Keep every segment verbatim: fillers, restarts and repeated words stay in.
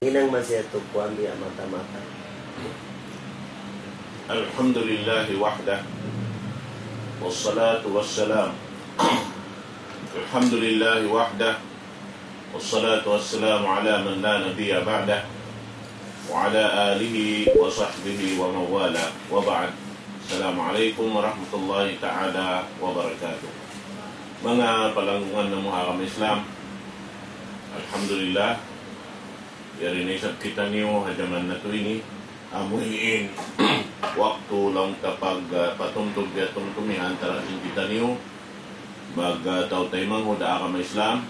Hinang masi yadtu kuwan biya' mata-mata. الحمد لله وحده، والصلاة والسلام الحمد لله وحده، والصلاة والسلام على من لا نبي بعده، وعلى آله وصحبه ومن والاه، وبعد. السلام عليكم ورحمة الله تعالى وبركاته. Manga palanggungan namu' ha agama Islam, alhamdulillah, yari na isab kitaniyu ha jaman natu' ini, amu in waktu laung ta pag, ah, patumtum piyatumtum ha antara sin kitaniyu, mag, ah, tau taymanghud ha agama Islam.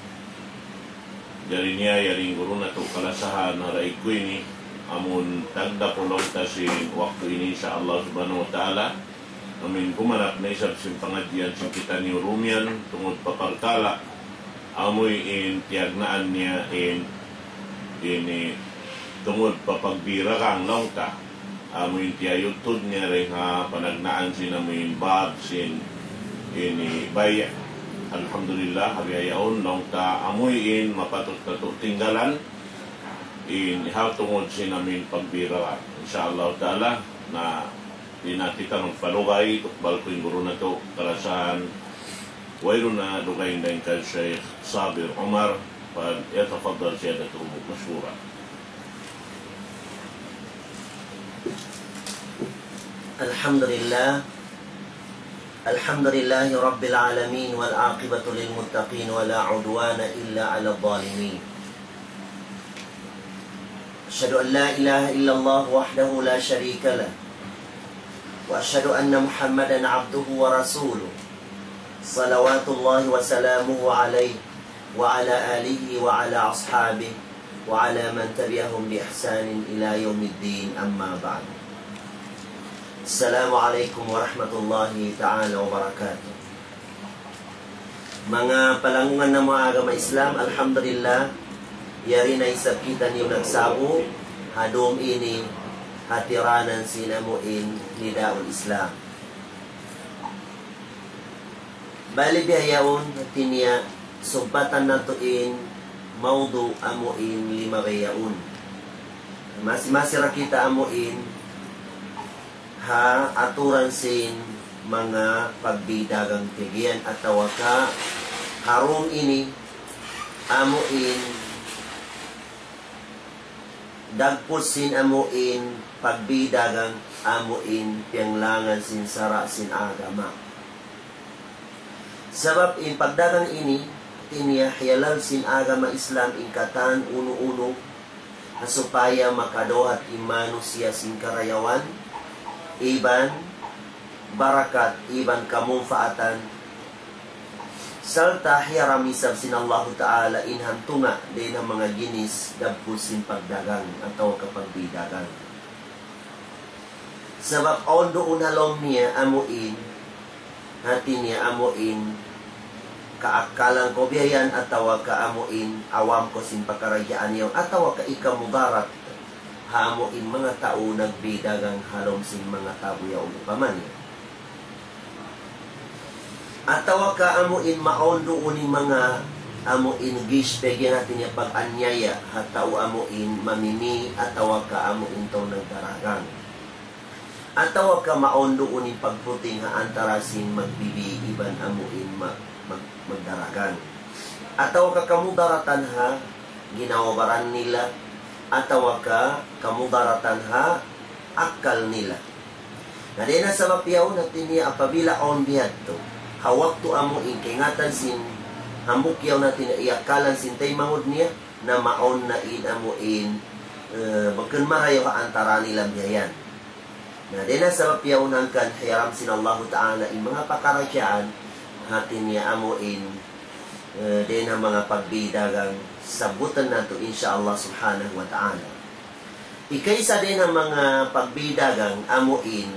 Jari niya, yari in guru natu' kalasahan ha raig ku ini, amun tagdapu laung ta sin waktu ini, insya Allah subhanahu wa ta'ala, amu in gumanap na isab sin pangadjian sin kitaniyu duun yan, tungud pa parkala', amu in tiyagnaan niya in, ini, tungud pa pagbidagang laung ta. Amu in tiyayudtud niya dayn ha panagnaan sin amu in bab sin ini bay'. Alhamdulillah, ha bihaun laung ta amu in mapatut natu' tinggalan in hal tungud sin amu in pagbidagang. Insya Allah ta'ala, na di' na kita magpalugay, tukbal ku in guru natu' kalasahan, wayruun na lugay dayn kan Sheikh Sabir Umar, فليتفضل سيادته مشكورا. الحمد لله. الحمد لله رب العالمين، والعاقبة للمتقين، ولا عدوان إلا على الظالمين. أشهد أن لا إله إلا الله وحده لا شريك له، وأشهد أن محمدا عبده ورسوله، صلوات الله وسلامه عليه وعلى آله وعلى أصحابه وعلى من تبعهم بإحسان إلى يوم الدين، أما بعد. السلام عليكم ورحمة الله تعالى وبركاته. Manga palanggungan namu' ha agama Islam, alhamdulillah, yari na isab kitaniyu nagsabu ha dum ini ha tiranan sin amu in Nidaul Islam. Bali bihaun, hati niya, subbatan natu' in mawdu' amu in lima bihaun. Masi-masi ra kita amu in ha aturan sin manga pagbidagang piyagiyan atawa ka ha dum ini amu in dagpus sin amu in pagbidagang amu in piyanglangan sin sara' sin agama. Sabab in pagdagang ini, hati niya hiyalal sin agama Islam in katan unu-unu ha supaya makadawhat in manusiya' sin karayawan, iban barakat, iban kamunpaatan, sarta' hiyaram isab sin Allahu Ta'ala in hantunga' dayn ha manga ginis dagpus sin pagdagang atawa ka pagbidagang. Sabab awn duun ha lawm niya amu in, hati niya amu in, kaakkalan ku biya' yan atawa ka amu in, awam ku sin pakaradjaan yaun atawa ka ikamudarat ha amu in manga tau nagbidagang ha lawm sin manga tabu yaun upama niya. Atawa ka amu in mawn duun in manga amu in ghish, pegge' hati niya pag-anyaya ha tau amu in mamimi atawa ka amu in tau nagdaragang. Atawa ka mawn duun in pagputing ha antara sin magbibi iban amu in mag-, mag-, magdaragang. Atawa ka kamudaratan ha ginhawa-baran nila, atawa ka kamudaratan ha akkal nila. Na dayn ha sabab yaun, hati niya apabila awn bihadtu, ha waktu amu in kaingatan sin hambuuk yaun, hati niya iyakkalan sin taymanghud niya, na mawn na in amu in, eh, bukun marayaw ha antara nila biya' yan. Na dayn ha sabab yaun hangkan hiyaram sin Allahu Ta'ala in manga pakaradjaan, hati niya amu in, eh, dayn ha manga pagbidagang sabbutun natu', insya Allah subhanahu wa ta'ala. Ikaisa dayn ha manga pagbidagang amu in,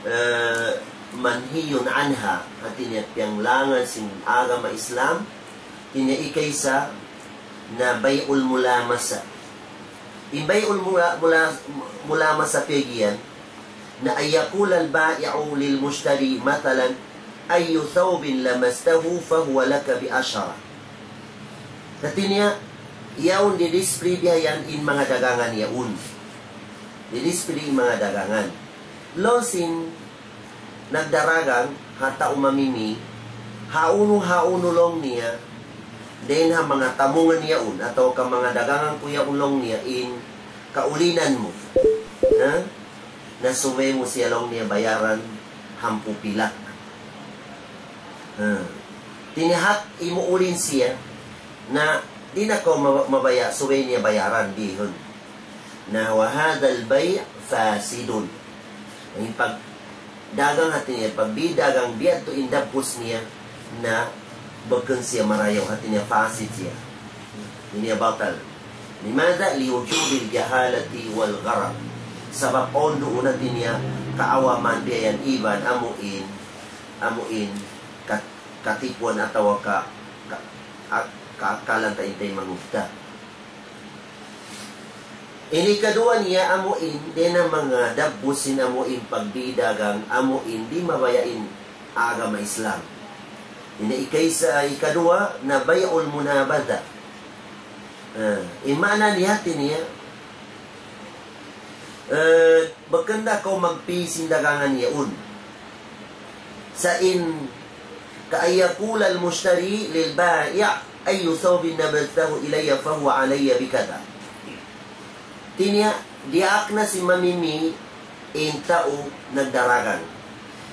eh, manhiyun anha, hati niya piyanglangan sin agama Islam, hati niya ikaisa na bay'ul mulamasa. In bay'ul mula-, mula-, mulamasa piyagiyan, na أن يقول البائع للمشتري مثلا أي ثوب لمسته فهو لك بعشرة. Hati niya, Yaun di-display biya' yan in manga dagangan yaun. Di-display in manga dagangan. Laung sin nagdaragang ha tau mamimi, hawnu-hawnu laung niya, dayn ha manga tamungan yaun, atawa ka manga dagangan ku yaun laung niya, in kaulinan mu. Ha? Na subay mu siya laung niya bayaran hangpu' pilak. Ha. Tinihat imuulin siya, na di' na kaw maba-, mabaya', subay niya bayaran, bihun. Na وهذا البيع فاسد. In pagdagang hati niya, pagbidagang biya' tu in dagbus niya, na bukun siya marayaw, hati niya fasid siya. Ini batal. لماذا؟ لوجود الجهالة والغرر. Sabab awn duun hati niya kaawaman biya' yan iban amuin, amuin kat-, katipuan atawa ka, ka, a-, kaakalan ta in tay mangugta. Ini kaduwa niya amuin, dayn ha manga dagbus sin amuin pagbidagang amuin di' mabaya' in agama Islam. Ini ikaisa, ikaduwa na بيع المنابذة. Ah, in maana niya hati niya, eh, bukun da kaw magpī sin dagangan yaun. Sa' in كأن يقول المشتري للبائع أي ثوب نبذته إلي فهو علي بكذا. Hati niya, diyaak na sin mamimi in tau nagdaragang.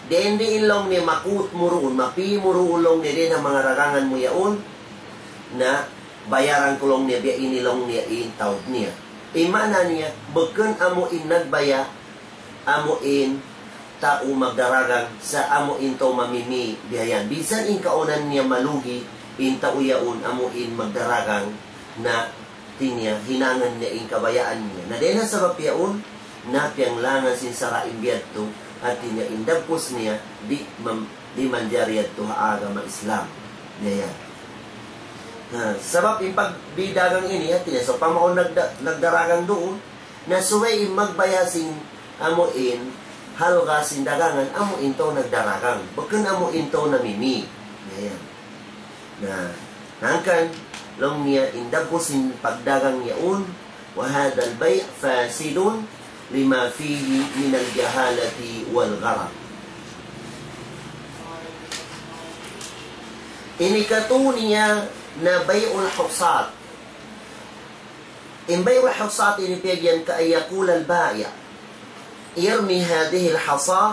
Dayn di in laung niya makūt mu duun, mapī mu duun laung niya dayn ha manga dagangan mu yaun, na bayaran ku laung niya biya' ini laung niya in taud niya. In maana niya, bukun amu in nagbaya', amu in tau magdaragang sa' amu in tau mamimi biya' yan. Minsan in kaunan niya malugi, in tau yaun amu in magdaragang na hati niya hinangan niya in kabayaan niya. Na dayn ha sabab yaun, na piyanglangan sin sara' in biya' yadtu, hati niya in dagbus niya, di' mam-, di' manjari yadtu ha agama Islam. Biya' yan. Ha, sabab in pagbidagang ini, hati niya, sawpama awn nagda-, nagdaragang duun, na subay in magbaya' sin amu in halga sin dagangan, amu in tau nagdaragang. Bukun amu in tau namimi. Biya' yan. Na, hangkan, laung niya, in dagbus sin pagdagang yaun, وهذا البيع فاسد لما فيه من الجهالة والغرر. Ini katu' niya na بيع الحصاة. In بيع الحصاة ini piyag'iyan كأن يقول البائع ارمِ هذه الحصاة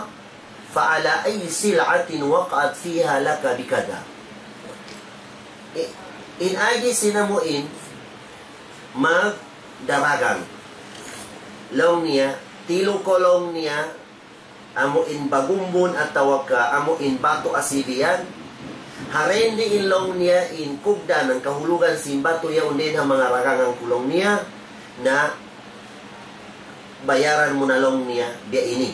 فعلى أي سلعة وقعت فيها لك بكذا. I-, in agi sin amu in magdaragang. Laung niya, tilu' ku laung niya, amu in bagumbun atawa ka amu in batu asibi yan. Harain di in laung niya in kugdan, in kahulugan sin batu yaun dayn ha manga dagangan ku laung niya, na bayaran mu na laung niya biya' ini.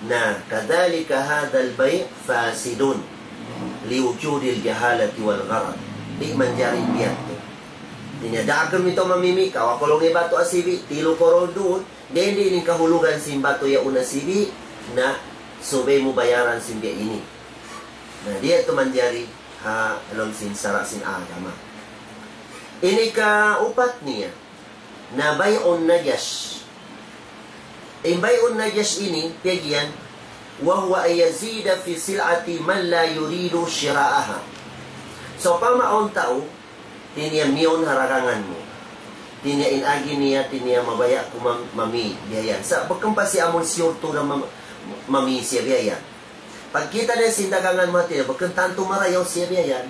Na, كذلك هذا البيع فاسد لوجود الجهالة والغرر. Di' manjari biya' yadtu. Hati niya, daakun mu in tau mamimi, kawa ku laung niya batu asibi, tilu' ku duun, dayn di in kahulugan sin batu yaun asibi, na subay mu bayaran sin biya' ini. Na, di' yadtu manjari ha lawm sin sara' sin agama. Ini kaupat niya, na بيع النجش. In بيع النجش ini, piyag'iyan, وهو أن يزيد في سلعة من لا يريد شراءها. Sawpama awn tau, hati niya miyawn ha dagangan mu. Hati niya in agi niya, hati niya mabaya' ku mam-, mamī, biya' yan. Sa' bukun pa siya amun siyurtu na mam-, mamī siya, biya' yan. Pagkita' niya sin dagangan mu, hati niya, bukun tantu marayaw siya biya' yan.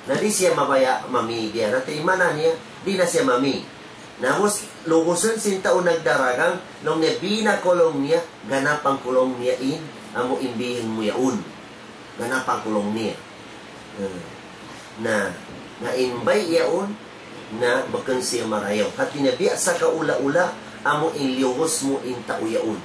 Na di' siya mabaya' mamī biya' yan. Hati in maana niya, di' na siya mamī. Na ubus, lugusun sin tau nagdaragang, laung niya, bī na ku laung niya, ganapan ku laung niya in, amu in bihun mu yaun. Ganapan ku laung niya. Hmm. Na, na in bay' yaun, na bukun siya marayaw. Hati niya biya' sakaula-ula, amu in liyugus mu in tau yaun.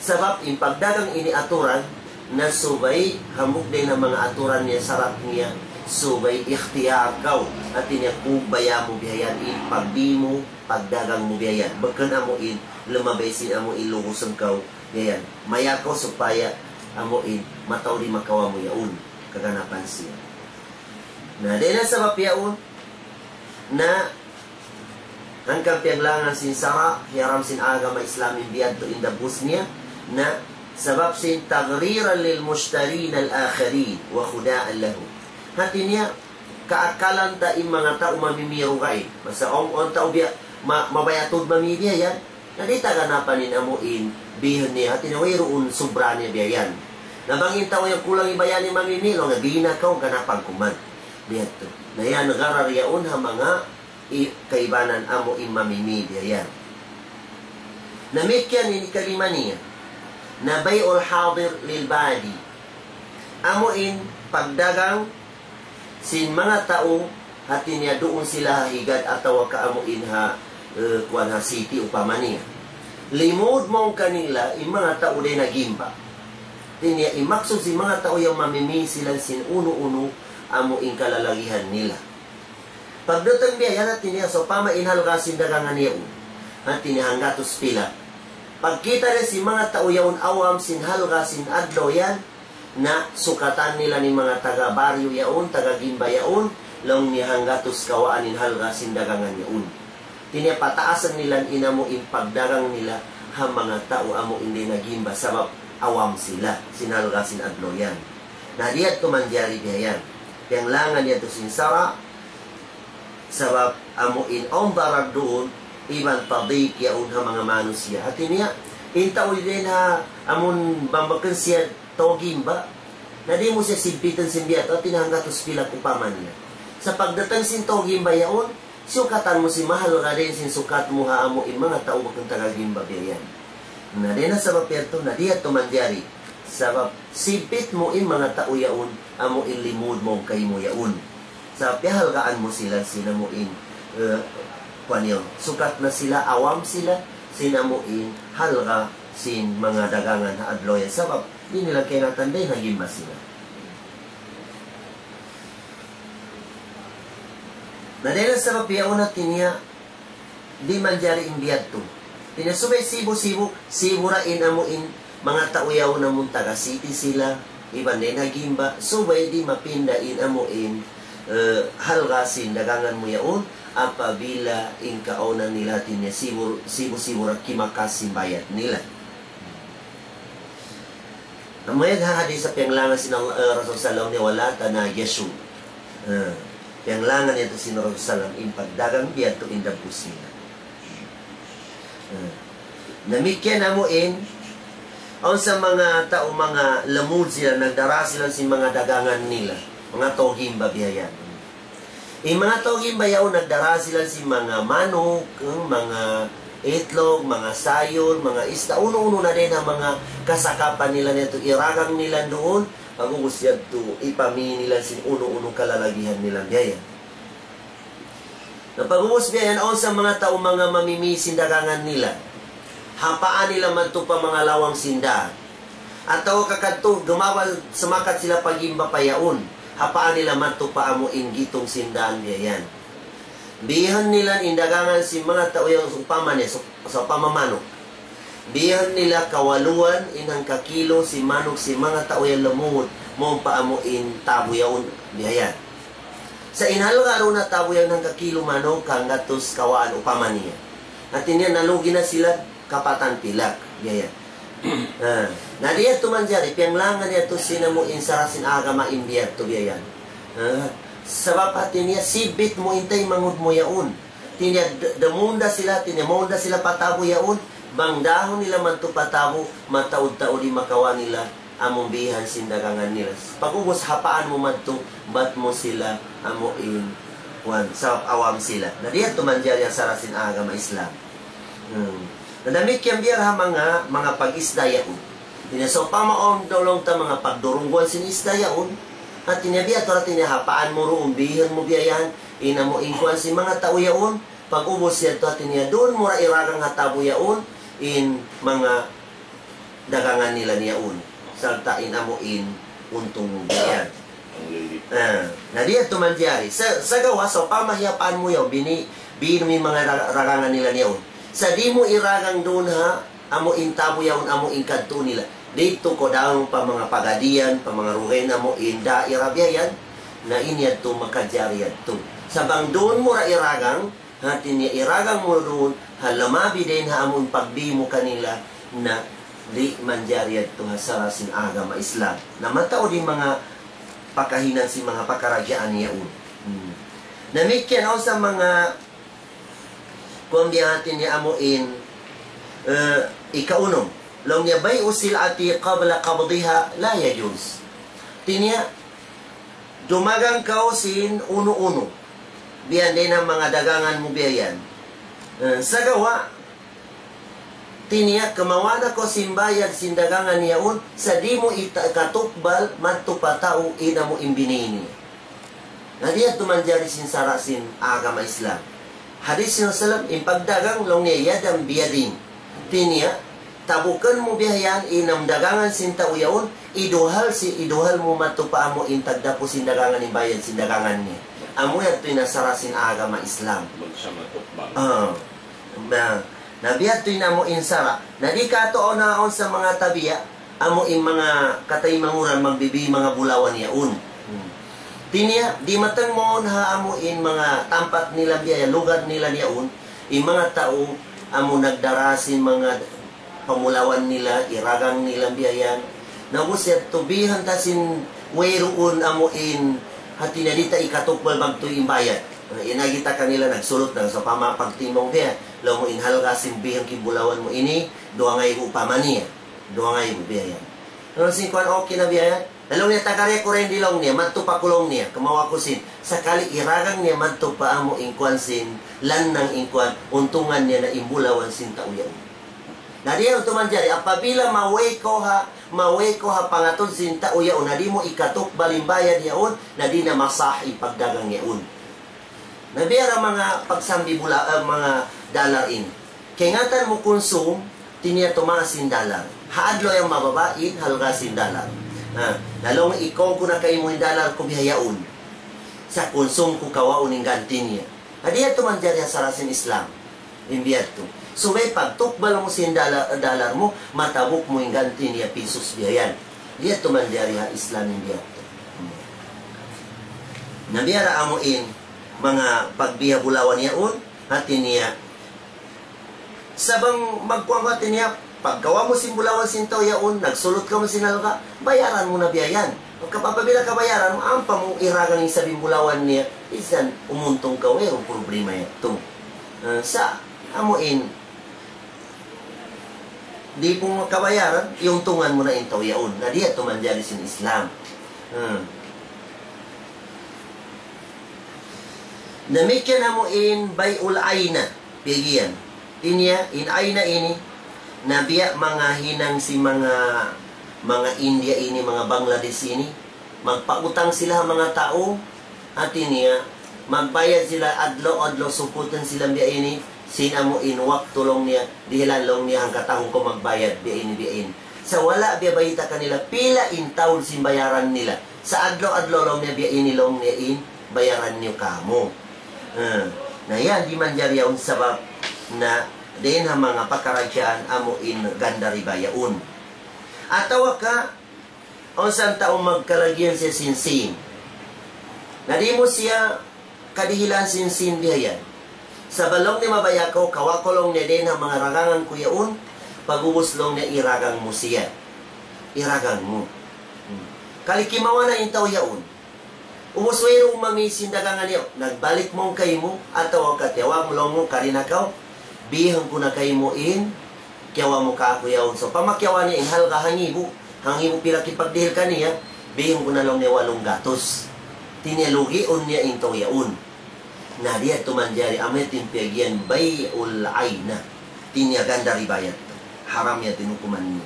Sabab in pagdagang ini aturan, na subay hambuuk dayn ha manga aturan niya, sarat niya, subay ikhtiyar kaw. Hati niya kugbaya mu biya' yan in pagbi mu, pagdagang mu biya' yan. Bukun amu in lumabay sin amu in lugusun kaw biya' yan. Maya kaw supaya amu in mataud in makawa' mu yaun kaganapan siya. Na, dayn ha sabab yaun, Na hangkan piyanglangan sin sara', hiyaram sin agama Islam in biya' yadtu in dagbus niya, na sabab sin تغريرا للمشترين الآخرين وخداعا لهم. Hati niya, kaakalan ta in manga tau mamimi dugaing. Basta awn, awn tau biya', ma-, mabaya' tuud mamimi biya' yan. Na di' ta ganapan in amu in bihan niya, hati niya wayruun subra niya biya' yan. Na bang in tau yan kulang in bayad niya mamimi, laung niya, "Bina kaw, ganapan ku man." Biya' yadtu. Na yan, gharar yaun ha manga i-, kaibanan amu in mamimi biya' yan. Damikkiyan in ikalima niya, na بيع الحاضر للبادي. Amu in pagdagang sin manga tau, hati niya duun sila ha higad atawa ka amu in ha, eh, kuwan ha city upama niya. Limud mawn kanila in manga tau dayn ha gimba. Hati niya in maksud sin manga tau yan mamimi sila sin unu-unu amu in kalalagihan nila. Pagdatung biya' yan, hati niya, sawpama in halga' sin dagangan yaun, hati niya hanggatus pilak. Pagkita' niya sin manga tau yaun awam sin halga' sin adlaw yan, na sukatan nila in manga taga baryu yaun, taga gimba yaun, laung niya hanggatus kawaan in halga' sin dagangan yaun. Hati niya pataasan nila in amu in pagdagang nila ha manga tau amu in dayn ha gimba sabab awam sila sin halga' sin adlaw yan. Na di' yadtu manjari biya' yan. Piyanglangan yadtu sin sara', sabab amu in awn darar duun, iban tadayik yaun ha manga manusiya'. Hati niya, in tau dayn ha amun bambakan siya tau gimba, na di' mu siya sigpitan sin biya' yadtu, hati niya hanggatus pilak upama niya. Sa' pagdatung sin tau gimba yaun, sukatan mu sin mahalga' dayn sin sukat mu ha amu in manga tau bukun taga gimba biya' yan. Na dayn ha sabab yadtu, na di' yadtu manjari. Sabab sigpit mu in manga tau yaun, amu in limud mawn kaymu yaun. Sa' piyahalgaan mu sila sin amu in, eh, kuwan yaun. Sukat na sila, awam sila, sin amu in halga' sin manga dagangan ha adlaw yan. Sabab, di' nila kaingatan dayn ha gimba sila. Na dayn ha sabab yaun, hati niya, di' manjari in biya' yadtu. Hati niya subay sibu-sibu, sibu' ra in amu in manga tau yaun amun taga city sila, iban dayn ha gimba, subay di' mapinda in amu in, eh, halga' sin dagangan mu yaun, apabila in kaawnan nila hati niya sibu-, sibu-sibu ra kimakas sin bayad nila. Amu yan ha hadis ha piyanglangan sin Allah, eh, Rasul sallam niya, "ولا تناجشوا." Eh, piyanglangan yadtu sin Rasul sallam, in pagdagang biya' yadtu in dagbus nila. Eh, damikkiyan amu in, awn sa manga tau, manga lamud sila, nagdara sila sin manga dagangan nila, manga tau gimba biya' yan. In manga tau gimba yaun nagdara sila sin manga manuk, eh, manga itlog, manga sayul, manga isda, unu-unu na dayn ha manga kasakapan nila niya tu, iragang nila duun, pag'ubus yadtu, ipamī nila sin unu-unu kalalagihan nila biya' yan. Na pag'ubus biya' yan, awn sa manga tau manga mamimī sin dagangan nila. Hapaan nila madtu pa manga lawang sin dān. Atawa ka kadtu, gumawal sumakat sila pa gimba pa yaun. Hapaan nila madtu pa amu in gitung sin dān biya' yan. Bīhan nila in dagangan sin manga tau yan, sawpama niya, sa-, sawpama manuk. Bīhan nila kawaluan in hangka kilu sin manuk sin manga tau yan lamud, mawn pa amu in tabu yaun biya' yan. Sa' in halga' duun ha tabu yan hangka kilu manuk, hanggatus kawaan upama niya. Hati niya nalugi na sila kapatan pilak, biya' yan. Ah, na di' yadtu manjari, piyanglangan yadtu sin amu in sara' sin agama in biya' yadtu biya' yan. Ah, sabab hati niya, sibit mu in taymanghud mu yaun. Hati niya, d-, damunda sila, hati niya, maunda sila pa tabu yaun, bang dahun nila madtu pa tabu, mataud-taud di' makawa' nila amun bīhan sin dagangan nila. Pag'ubus hapaan mu madtu, bat mu sila amu in, kuwan, sabab awam sila. Na di' yadtu manjari in sara' sin agama Islam. Hmm. Na damikkiyan biya' ra ha manga, manga pag-isda yaun. Hati niya sawpama awn dayn duun ta manga pagdurungguan sin isda yaun. Hati niya biya' tu ra, hati niya hapaan mu duun, bīhan mu biya' yan, in amu in kuwan sin manga tau yaun, pag'ubus yadtu hati niya duun mu ra iragang ha tabu yaun, in manga dagangan nila niya yaun. Sarta' in amu in untung mu biya' yan. Ah, na di' yadtu manjari. Sa-, sagawa', sawpama hiyapaan mu yaun, bini-, bīn mu in manga ra-, ragangan nila niya yaun. Sa' di' mu iragang duun ha, amu in tabu yaun, amu in kadtu nila. Didtu kaw dahun pa manga pagadian, pa manga dugaing amu in daira biya' yan. Na in yadtu makajari yadtu. Sa' bang duun mu ra iragang, hati niya iragang mu duun, ha lamabi dayn ha amun pagbi mu kanila, na di' manjari yadtu ha sara' sin agama Islam. Na mataud in manga pakahinang sin manga pakaradjaan yaun. Hmm. Damikkiyan awn sa manga kuwan biya' hati niya amu in, eh, ikaunum. Laung niya, بيع السلعة قبل قبضها لا يجوز. Hati niya, dumagang kaw sin unu-unu. Biya' diin ha manga dagangan mu biya' yan. Eh, sagawa', hati niya, kamawaan na kaw sin bayad sin dagangan yaun, sa' di' mu ita-, katukbal, madtu pa tau, in amu in bini niya. Na di' yadtu manjari sin sara' sin agama Islam. Hadis sin Rasulullah, in pagdagang laung niya يدا بيد. Hati niya, tabukan mu biya' yan in amu dagangan sin tau yaun, iduhal si, iduhal mu madtu pa amu in tagdapu sin dagangan in bayad sin dagangan niya. Amu yadtu in sara' sin agama Islam. Bang sa matukbal. Ah. Na, na biya' yadtu in amu in sara'. Na di' katu' awn na awn sa manga tabiya', amu in manga kataymanghud magbibi manga bulawan yaun. Hmm. Hati niya, dimatang mawn ha amu in manga tampat nila biya' yan, lugar nila yaun, in manga tau amu nagdara sin manga pamulawan nila, iragang nila biya' yan. Na ubus yadtu bihan ta sin wayruun amu in hati niya di' ta ikatukbal magtuy in bayad. In agi ta kanila nagsulut na, sawpama pagtimung biya', laung mu in halga' sin bihan kin bulawan mu ini, duwa ngaibu pa man niya. Duwa ngaibu biya' yan. Laung sin kuwan, okay na biya' yan. Laung niya, tagari ku ra in di laung niya, madtu pa ku laung niya, kamawa' ku sin. Sakali iragang niya madtu pa amu in kuwan sin, lannang in kuwan, untungan niya na in bulawan sin tau yaun. Na di' yadtu manjari, apabila maway kaw ha, maway kaw ha pangatud sin tau yaun, na di' mu ikatukbal in bayad yaun, na di' na masah in pagdagang yaun. Na biya' ra manga pagsambi bula, eh, manga dollar ini. Kaingatan mu kunsum, hati niya tumaas in dollar. Ha adlaw yan mababa' in halga' sin dollar. Ha, laung ikaw ku na kaymu in dollar ku bihaun. Sa' kunsum ku kawaun in ganti niya. Ha, di' yadtu manjari ha sara' sin Islam. In biya' yadtu. Subay pagtukbal mu sin dollar, dollar mu, matabuk mu in ganti niya pisos biya' yan. Di' yadtu manjari ha Islam in biya' yadtu. Na biya' ra amu in manga pagbiha bulawan yaun, hati niya. Sa' bang magkuwan hati niya, pagkawa' mu sin bulawan sin tau yaun, nagsulut kamu sin halga', bayaran mu na biya' yan. Pagka, apabila kabayaran mu, ampa mu iragang isab in bulawan niya, minsan umuntung kaw, wayruun problema yadtu. Ah, sa' amu in, di' mu kabayaran, iuntungan mu na in tau yaun. Na di' yadtu manjari sin Islam. Hmm. Damikkiyan amu in bay'ul ayna, piyagiyan. Hati niya, in ayna ini, na biya' manga hinang sin manga, manga India ini, manga Bangladesh ini, magpautang sila ha manga tau, hati niya, magbayad sila adlaw-adlaw, suputun sila biya' ini, sin amu in waktu laung niya, dihilan laung niya hangkatahun kaw magbayad, biya' ini, biya' ini. Sa' wala' biya' bayta' kanila, pila in taud sin bayaran nila. Sa' adlaw-adlaw laung niya, biya' ini laung niya in, bayaran niyu kamu. Hmm. Na yan, di' manjari yaun sabab na dayn ha manga pakaradjaan amu in ganda riba yaun. Atawa ka, awn sa tau magkalagihan siya sin sīn. Na di' mu siya kadihilan sin sīn biya' yan. Sabab laung niya mabaya' kaw, kawa' kaw laung niya dayn ha manga ragangan ku yaun, pag'ubus laung niya iragang mu siya. Iragang mu. Hmm. Kali kimawa' na in tau yaun. Ubus wayruun mami sin dagangan niya. Nagbalik mawn kaymu, atawa ka tiyawag mu laung mu, kari na kaw, bihan ku na kaymu in, kiyawa' mu kāku' yaun. Sawpama kiyawa' niya in halga' hangibu, hangibu pila kipagdihil kaniya, bihan ku na laung niya walung gatus. Hati niya lugiun niya in tau yaun. Na di' yadtu manjari, amu yadtu in piyagiyan bay'ul ayna. Hati niya ganda riba yadtu. Haram yadtu in hukuman niya.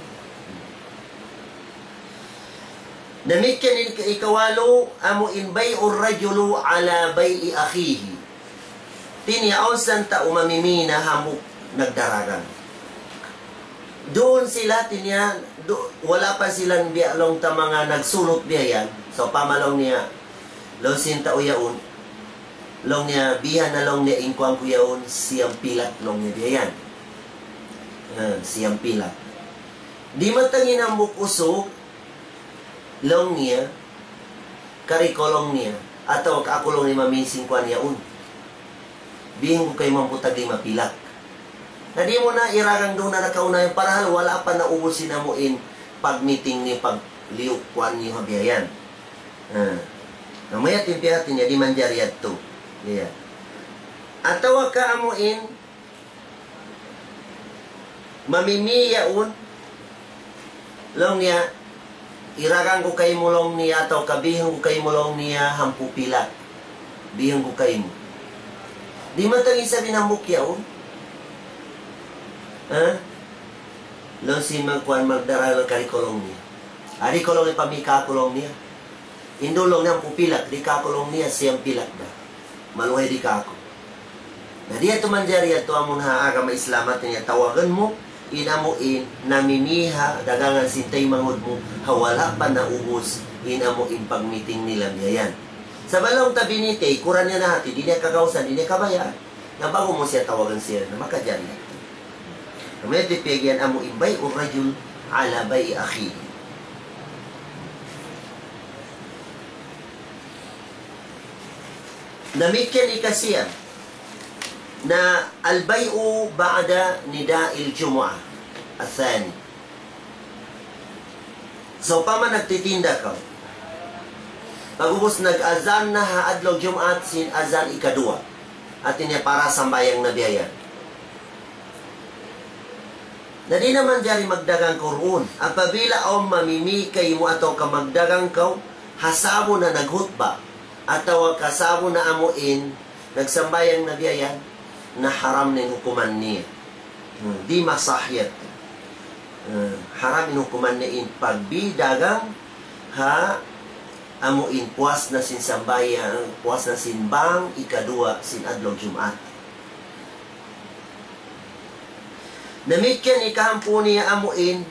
Damikkiyan in ika-, ikawalu, amu in bay'ur rajuli ala bay'i akhihi. Hati niya awn sa tau mamimina hambuuk nagdaragang. Duun sila, hati niya, du-, wala' pa sila biya' laung ta manga nagsulut biya' yan. Sawpama laung niya, laung sin tau yaun, laung niya, bihan na laung niya in kuwan ku yaun, siyam pilat laung niya biya' yan. Ah, siyam pilat. Dimatang in hambuuk usug, laung niya, kari kaw laung niya, Atawa ka aku laung niya maminsing kuwan yaun. Bihun ku kaymu hangpu' tag lima pilak. Na di' mu na iragang duun na nakauna yan, parahal wala' pa naubus in amu in pagmiting niyu, pagliyuk kuwan niyu ha biya' yan. Ah. Na mayta' in piyahati niya, di' manjari yadtu. Iya. Atawa ka amu in mamimi yaun, laung niya, iragang ku kaymu laung niya, atawa ka bihun ku kaymu laung niya, hangpu' pilak. Bihun ku kaymu. Di' matang isab in hambuuk yaun. Ha? Laung sin mangkuwan magdara kari ku laung niya. Ari ku laung niya pamika ku laung niya. Indulung niya hangpu' pilak, di' kāku' laung niya siyam pilak da. Maluhay di' kāku'. Na di' yadtu manjari yadtu amun ha agama Islam hati niya tawagun mu, in amu in namimiha dagangan sin taymanghud mu, ha wala' pa naubus, in amu in pagmiting nila biya' yan. Sa' bang laung ta binitay, kuran niya na hati, di' niya kagausan, di' niya kabayaan. Na ba'gu mu siya tawagun siya, na makajari yadtu. Amu yadtu in piyag'iyan amu in بيع الرجل على بيع أخيه. Damikkiyan ikasiyam. Na البيع بعد نداء الجمعة الثاني. Sawpama nagtitinda kaw. Pag'ubus nag-azan na ha adlaw Jumaat sin azan ikaduwa. Hati niya para sambahayang na biya' yan. Na di' na manjari magdagang kaw duun. Apabila awn mamimi kaymu atawa ka magdagang kaw, ha sa'bu na naghutba, atawa ka sa'bu na amu in nagsambahayang na biya' yan, na haram na in hukuman niya. Hmm, di' masah yadtu. Hmm, haram in hukuman niya in pagbidagang ha amu in puas na sin sambahayang, puas na sin bang ikaduwa sin adlaw Jumaat. Damikkiyan ikahangpu' niya amu in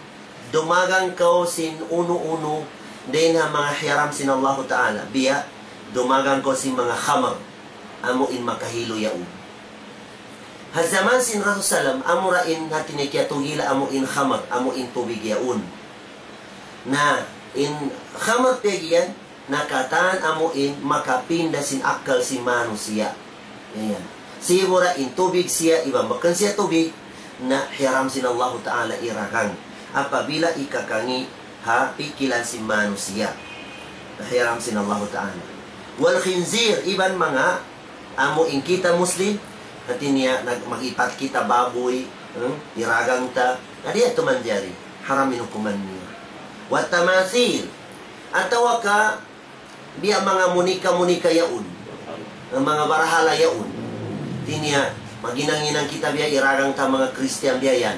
dumagang kaw sin unu-unu dayn ha manga hiyaram sin Allahu Ta'ala. Biya', dumagang kaw sin manga khamar, amu in makahilu yaun. Ha jaman sin Rasul sallam, amura in hati niya kiyatugila amu in khamar, amu in tubig yaun. Na, in khamar piyag'iyan, na katan amu in makapinda sin akkal sin manusiya'. Yan. Sibu' ra in tubig siya, iban bukun siya tubig, na hiyaram sin Allahu Ta'ala iragang. Apabila ikakangi' ha pikilan sin manusiya'. Na hiyaram sin Allahu Ta'ala. والخنزير, iban manga amu in kita Muslim, hati niya nag-, mag-ipat kita babuy, hmm? Iragang ta, na di' yadtu manjari, haram in hukuman niya. والتماثيل, atawa ka biya' manga munika-munika yaun, manga barahala yaun. Hati niya, maghinang-hinang kita biya' iragang ta manga Kristiyan biya' yan.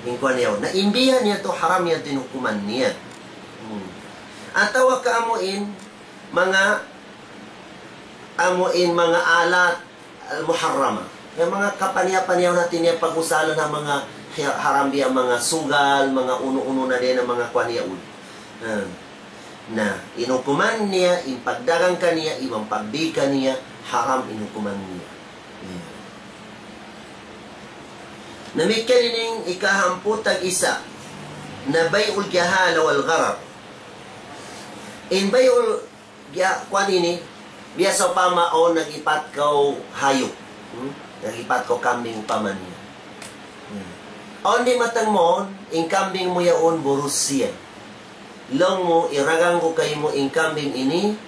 In kuwan yaun. Na in biya' niya yadtu haram yadtu in hukuman niya. Hmm. Atawa ka amu in, manga, amu in manga alat al-muharrama. Yan manga kapaniya-paniya hati niya pag-usalan ha manga hi-, haram biya' manga sugal, manga unu-unu na dayn ha manga kuwan yaun. Hmm. Na, in hukuman niya, in pagdagang kaniya, iban pagbi kaniya, haram in hukuman niya. Hmm. Damikkiyan ini in ikahangpu' tag-isa, na بيع الجهالة والغرر. In bay'ul Biya', kuwan ini, biya' sawpama awn nag-ipat kaw hayup. Hmm? Nag-ipat kaw kambing upama niya. Hmm. Awn di' matang mawn, in kambing mu yaun burus siya. Laung mu, iragang ku kaymu in kambing ini,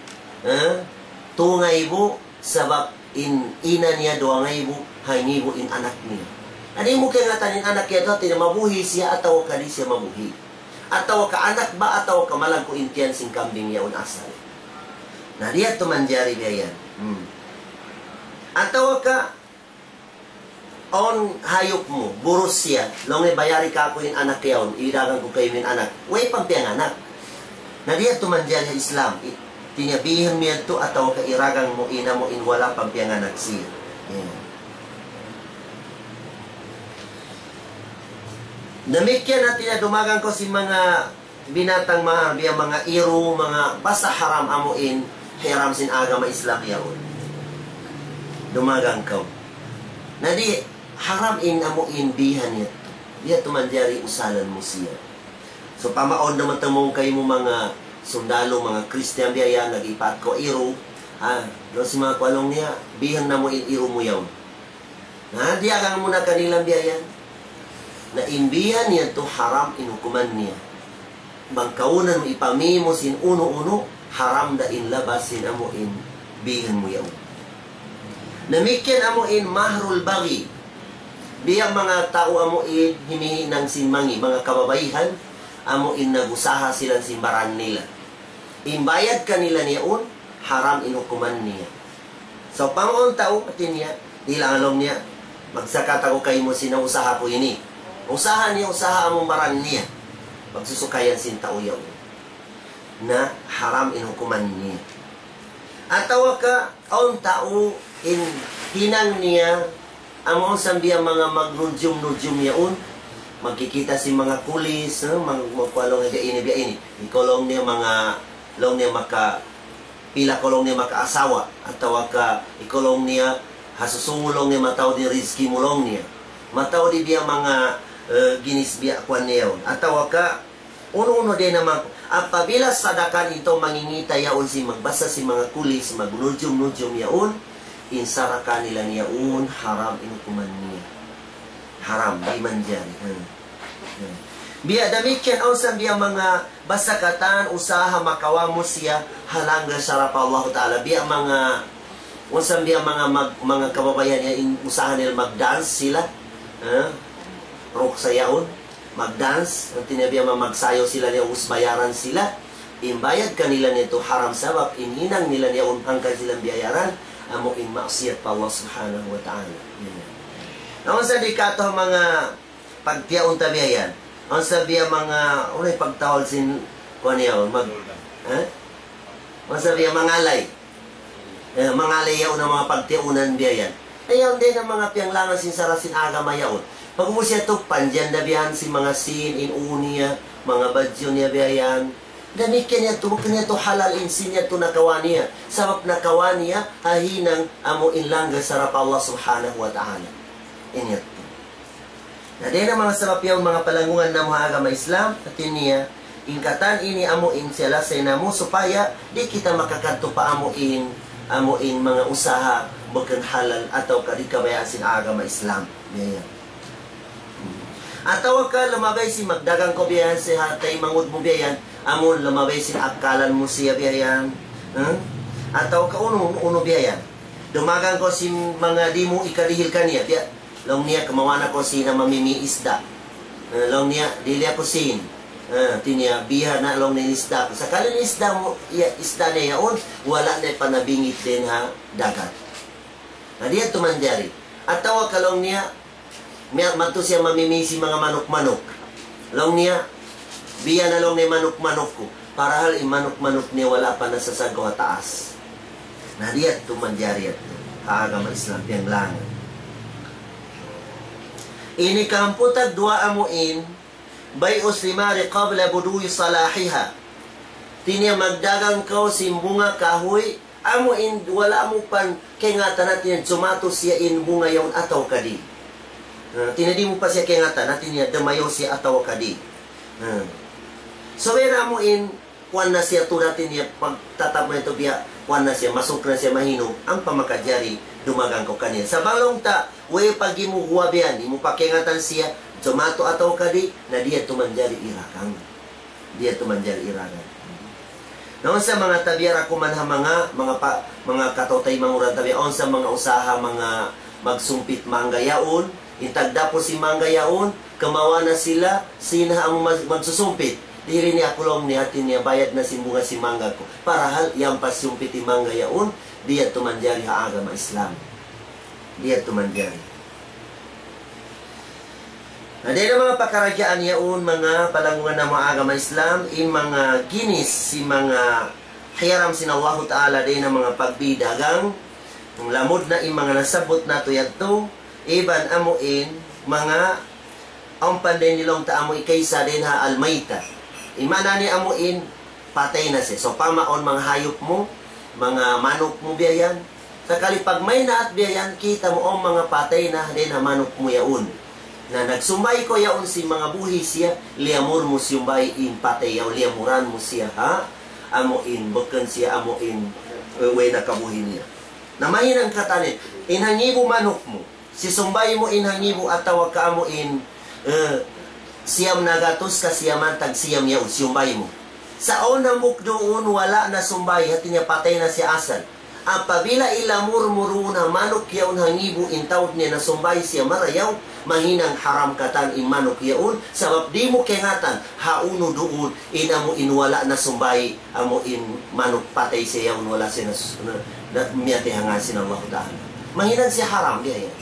ha? Tū ngaibu, sabab in ina niya duwa ngaibu, hangibu in anak niya. Di' mu kaingatan in anak niya yadtu, hati niya mabuhi' siya atawa ka di' siya mabuhi'. Atawa ka anak ba, atawa ka malaggu' in tiyan sin kambing yaun asal. Na, di' yadtu manjari biya' yan. Hmm. Atawa ka, awn hayup mu, burus siya, laung niya bayari kāku' in anak yaun, idagang ku kaymu in anak. Way pa piyanganak. Na, di' yadtu manjari ha Islam. I-, hati niya bihan mu yadtu atawa ka iragang mu in amu in wala' pa piyanganak siya. Yan. Damikkiyan hati niya dumagang kaw sin manga binatang mahal, biya' manga iru, manga basta haram amu in, hiyaram sin agama Islam yaun. Dumagang kaw. Na di', haram in amu in bihan yadtu. Di' yadtu manjari usalan mu siya. Sawpama awn da matang mawn kaymu manga sundalu, manga Kristiyan biya' yan, nag-ipat kaw iru, Ha, laung sin manga kuwan laung niya, bihan na mu in iru mu yaun. Na, diyaak mu na kanila biya' yan. Na in bihan niya tu haram in hukuman niya. Bang kawnan mu ipamī mu sin unu-unu, haram da in labas sin amu in bihan mu yaun. Damikkiyan amu in mahrul baghi. Biya' manga tau amu in himihinang sin mangi', manga kababaihan, amu in nag-usaha sila sin baran nila. In bayad kanila niya yaun, haram in hukuman niya. So, pamung tau, hati niya, dihilan laung niya, magsakat aku kaymu sin usaha ku ini. Usaha niya, usaha amu in baran niya. Pagsusukayan sin tau yaun. Na haram in hukuman niya. Atawa ka, awn tau in hinang niya, amu sa biya' manga magnujum-nujum yaun, magkikita' sin manga kulis, eh, mag-, magkuwan laung niya ini, biya' ini. Ikaw laung niya manga, laung niya maka, pila kaw laung niya makaasawa, atawa ka ikaw laung niya, ha susūngun laung niya mataud in rizki mu laung niya. Mataud in biya' manga, eh, ginis biya' kuwan niya yaun. Atawa ka, unu-unu dayn ha manga, apabila sadakan in tau mangingita' yaun sin magbasa sin manga kulis, magnujum-nujum yaun, in sarakan nila niya yaun, haram in hukuman niya. Haram, di' manjari. Hmm. Hmm. Biya' damikkiyan, awn sa biya' manga basta katan usaha makawa' mu siya ha langgal sara' pa Allah Ta'ala. Biya' manga, awn sa biya' manga mag-, manga kababaihan niya, in usaha nila mag-dance sila. Ha? Ruksa yaun. Mag-dance, hati niya biya' manga magsayaw sila niya, ubus bayaran sila. In bayad kanila niya tu haram sabab in hinang nila niya yaun hangkan sila biyayaran, amu in maksiyat pa Allah Subhanahu wa Ta'ala. Yan. Na awn sa di' katu' manga pagtiyaun ta biya' yan. Awn sa biya' manga, unay pagtawag sin, kuwan niya, mag, eh? Awn sa biya' mangalay. Eh, mangalay yaun na manga pagtiyaunan biya' yan. Eh, yaun dayn ha manga piyanglangan sin sara' sin agama yaun. Pag-ubus yadtu, panjanda biya' yan sin manga sin, in ū niya, manga badju' niya biya' yan. Damikkiyan yadtu, bukun yadtu halal in sin yadtu nakawa' niya. Sabab nakawa' niya, ha hinang amu in langgal sara' pa Allah Subhanahu wa Ta'ala. In yadtu. Na dayn ha manga sabab yaun manga palanggungan namu' ha agama Islam, hati niya, in katan ini amu in siyalasay namu' supaya di' kita makakadtu pa amu in, amu in manga usaha bukun halal atawa ka di' kabayaan sin agama Islam. Biya' yan. Atawa ka lumabay sin magdagang kaw biya' yan sin ha taymanghud mu biya' yan, amu lumabay sin akalan mu siya biya' yan. Hmm? Atawa ka unu, unu biya' yan. Dumagang kaw sin manga di' mu ikadihil kaniya, biya', laung niya, kumawa' na aku sin mamimi isda. Eh, laung niya, dihili aku sin. Eh, hati niya, biha' na laung niya in isda ku. Sakali in isda mu, iya, isda niya yaun, wala' na panabingit dayn ha dagat. Na di' yadtu manjari. Atawa ka laung niya, miya-, madtu siya mamimi sin manga manuk-manuk. Laung niya, biya' na laung niya manuk-manuk ku. Parahal in manuk-manuk niya wala' pa nasasaggaw ha taas. Na di' yadtu manjari yadtu. Ha agama Islam, piyanglangan. Ini kahangpu' tagduwa amu in, بيع الثمار قبل بدو صلاحها. Hati niya magdagang kaw sin bunga kahuy, amu in wala' mu pa kaingatan hati niya jumatu siya in bunga yaun atawa ka di'. Ha, hati niya di' mu pa siya kaingatan hati niya dumayaw siya atawa ka di'. Ha. So, wala' amu in, kuwan na siya tuud hati niya, pagtatap mu yadtu biya', kuwan na siya, masuk na siya mahinang, ampa makajari dumagang kaw kaniya. Sa' bang laung ta, way paghimuguwa' biya' yan, di' mu pa kaingatan siya, jumatu atawa ka di', na di' yadtu manjari iragang. Di' yadtu manjari iragang. Na awn sa manga tabiya' ra kuman ha manga, manga pa, manga kataw-taymanghuran tabiya', awn sa manga usaha, manga magsumpit mangga yaun, in tagdapu sin mangga yaun, kumawa' na sila, sila amu mag-, magsusumpit. Dihili niya aku laung niya hati niya bayad na sin bunga sin mangga ku. Parahal, yan pa sumpit in mangga yaun, di' yadtu manjari ha agama Islam. Di' yadtu manjari. Na dayn ha manga pakaradjaan yaun, manga palanggungan namu' agama Islam, in manga ginis, in manga hiyaram sin Allahu Ta'ala, dayn ha manga pagbidagang, lamud na in manga nasabbut natu' yadtu, iban amu in manga awn pa dayn nilaung ta amu ikaisa dayn ha al-mayta. In maana niya amu in patay na siya. So, pamaun manga hayup mu, manga manuk mu biya' yan. Sakali pagmaynaat biya' yan, kita' mu awn manga patay na dayn ha manuk mu yaun. Na nagsumbay kaw yaun sin manga buhi' siya, liyamur mu siyumbay in patay yaun, liyamuran mu siya, ha? Amu in, bukun siya, amu in, eh, way na kabuhi' niya. Na mahinang katan in, in hangibu manuk mu, sisumbay mu in hangibu atawa ka amu in, eh, siyam nagatus ka siyam antag siyam yaun, siyumbay mu. Sa' awn hambuuk duun wala' na sumbay, hati niya patay na siya asal. Apabila ilamur mu duun ha manuk yaun hangibu in taud niya na sumbay siya marayaw, mahinang haram katan in manuk yaun, sabab di' mu kaingatan, ha unu duun, in amu in wala' na sumbay, amu in manuk patay siya yaun wala' siya na, na, na miyatay ha ngān sin Allah Ta'ala. Mahinang siya haram, di' yan.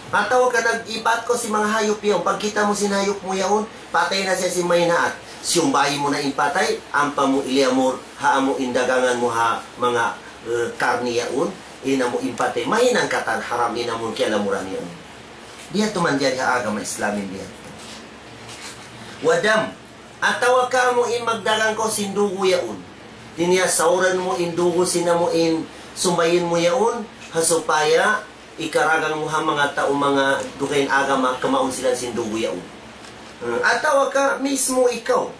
Atawa ka nag-ipat kaw sin manga hayup yaun, pagkita' mu sin hayup mu yaun, patay na siya sin maynaat. Siyumbay mu na in patay, ampa mu iliyamur, ha amu in dagangan mu ha manga, eh, karni yaun, in amu in patay. Mahinang katan haram in amu in kiyalamuran yaun. Di' yadtu manjari ha agama Islam in di' yadtu. Wa dam, atawa ka amu in magdagang kaw sin dugu' yaun. Hati niya sauran mu in dugu' sin amu in sumbayin mu yaun, ha supaya ikaragang mu ha manga tau manga dugaing agama kamaun sila sin dugu' yaun. Hmm, atawa ka mismu ikaw.